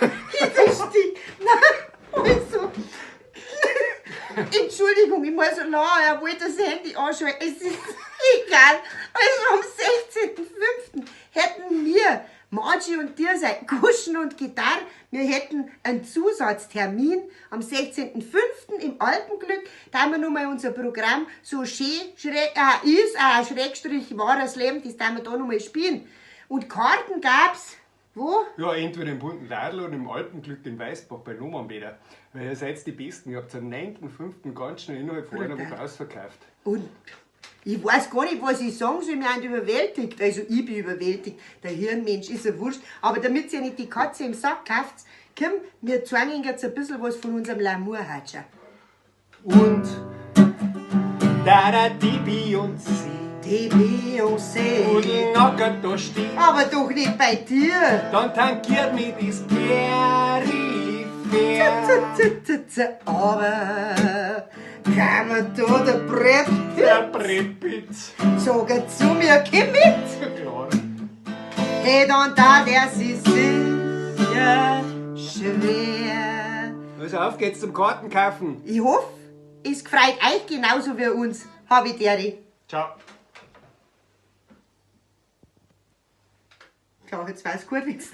Hinterstieg. Nein, also. Entschuldigung, ich muss so lachen, er wollte das Handy anschauen. Es ist egal. Also am 16.05. Hätten wir, Margie und dir, sein Guschen und Gitarre, wir hätten einen Zusatztermin am 16.05. Im Alpenglück, da haben wir nochmal unser Programm so schön schräg, ist, Schrägstrich wahres Leben, das da wir da nochmal spielen. Und Karten gab's, wo? Ja, entweder im bunten Ladl oder im Alpenglück in Weißbach bei Nomanbäder. Weil ihr seid die Besten. Ihr habt am 9.5. Ganz schnell innerhalb von einer Woche ausverkauft. Und ich weiß gar nicht, was ich sagen soll, wir sind überwältigt. Also ich bin überwältigt, der Hirnmensch ist ja wurscht. Aber damit ihr nicht die Katze im Sack kauft, komm, wir zeigen Ihnen jetzt ein bisschen was von unserem Lamour-Hatscher. Und da da die Beyoncé Die Beyoncé. und nackert da steht, Aber doch nicht bei dir. Dann tankiert mich das Peripher. Z, z, z, aber kann man da der Brett Der Brett Pitt. Sag zu mir, komm mit. Klar. Hey, dann da der sie sicher schwer. Also auf geht's zum Kartenkaufen. Ich hoffe, es gefreut euch genauso wie uns. Hab ich dere. Ciao. Ja, jetzt war's gut, wenn's